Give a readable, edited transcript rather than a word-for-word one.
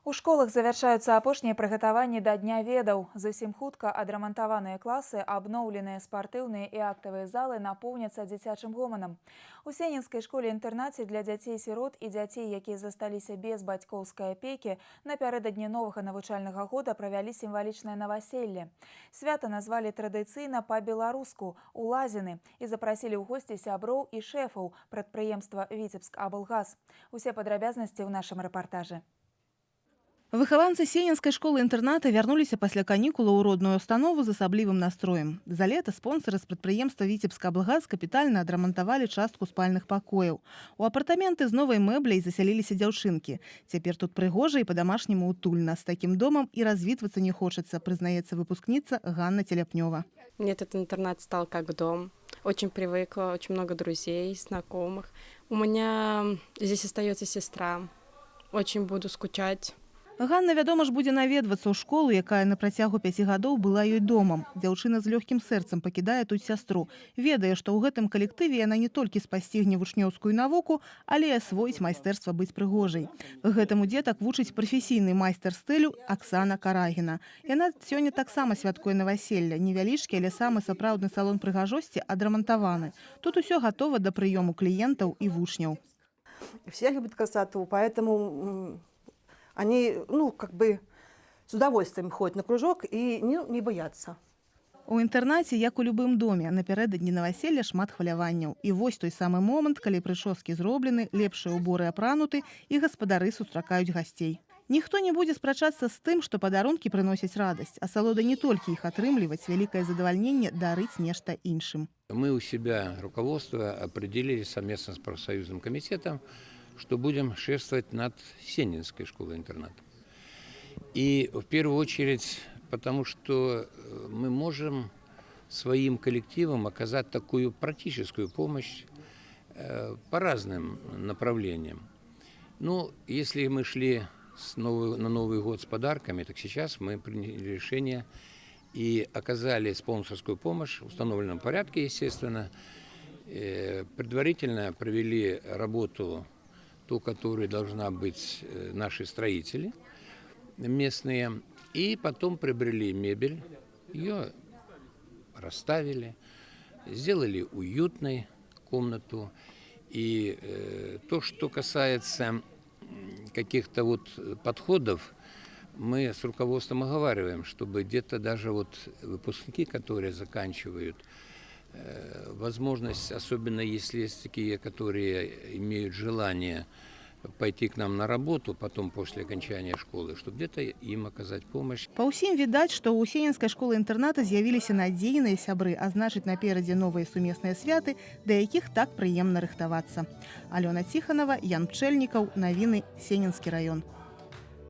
У школах завяршаюцца апошнія прыгатаванні да Дня ведаў. Зусім хутка адрамантаваныя класы, абноўленыя спартыўныя і актавыя залы напоўняцца дзіцячым гоманам. У сенінскай школе-інтэрнаце для дзяцей-сірот і дзяцей, якія засталіся без бацькоўскай апекі, напярэдадні новага навучальнага года правялі сімвалічнае наваселле. Свята назвалі традыцыйна па-беларуску «Улазіны» і запрасілі ў госці сяброў і шэфаў прадпрыемства «Віцебск-Аблгаз». Усе падрабязнасці ў нашым рэпартажы. Выхаванцы сенінскай школы-інтэрната вярнуліся пасля канікулаў у родную установу з асаблівым настроем. За лета спонсары з прадпрыемства «Віцебск-Аблгаз» капітальна адрамантавалі частку спальных пакояў. У апартаменты з новай мэбляй засяліліся дзяўчынкі. Цяпер тут прыгожа і па-дамашняму утульна. З такім домам і развітвацца не хочацца, прызнаецца выпускніца Ганна Теляпнёва. Мне этот интернат стал как дом. Очень привыкла, очень много друзей, знакомых. У меня здесь остается сестра. Очень буду скучать. Ганна, вядома ж, будзе наведвацца ў школу, якая на працягу 5 гадоў была ёй домам. Дзяўчына з лёгкім сэрцам пакідае тут сястру. Ведае, што ў гэтым калектыве яна не толькі спасцігне вучнёўскую навуку, але і асвоіць майстэрства быць прыгожай. Гэтаму дзетак вучыць прафесійны майстар стылю Аксана Карагіна. Яна сёння таксама святкуе наваселле. Невялічкі, але самы сапраўдны салон прыгажосці адрамантаваны. Тут усё гатова да прыёму кліентаў і вучняў. Все любят красоту, поэтому они, ну, как бы с удовольствием ходят на кружок и не боятся. У інтэрнаце, як у любым доме, напярэдадні наваселля шмат хваляванняў. І вось той самы момант, калі прычоскі зроблены, лепшыя ўборы апрануты і гаспадары сустракаюць гасцей. Ніхто не будзе спрачацца з тым, што падарункі прыносяць радасць, асалода не толькі іх атрымліваць, вялікае задавальненне дарыць нешта іншым. Мы у себя, руководство, определили совместно с профсоюзным комитетом, что будем шефствовать над Сенненской школой-интернатом. И в первую очередь потому, что мы можем своим коллективам оказать такую практическую помощь по разным направлениям. Ну, если мы шли на Новый год с подарками, так сейчас мы приняли решение и оказали спонсорскую помощь в установленном порядке, естественно. Предварительно провели работу, ту, которую должна быть наши строители местные, и потом приобрели мебель, ее расставили, сделали уютной комнату. И то, что касается каких-то вот подходов, мы с руководством оговариваем, чтобы где-то даже вот выпускники, которые заканчивают, возможность, особенно если есть такие, которые имеют желание пойти к нам на работу потом, после окончания школы, чтобы где-то им оказать помощь. Па ўсім відаць, што ў сенінскай школы-інтэрната з'явіліся надзейныя сябры, а значыць, наперадзе новыя сумесныя святы, да якіх так прыемна рыхтавацца. Алёна Ціханова, Ян Пчэльнікаў, навіны, Сенінскі раён.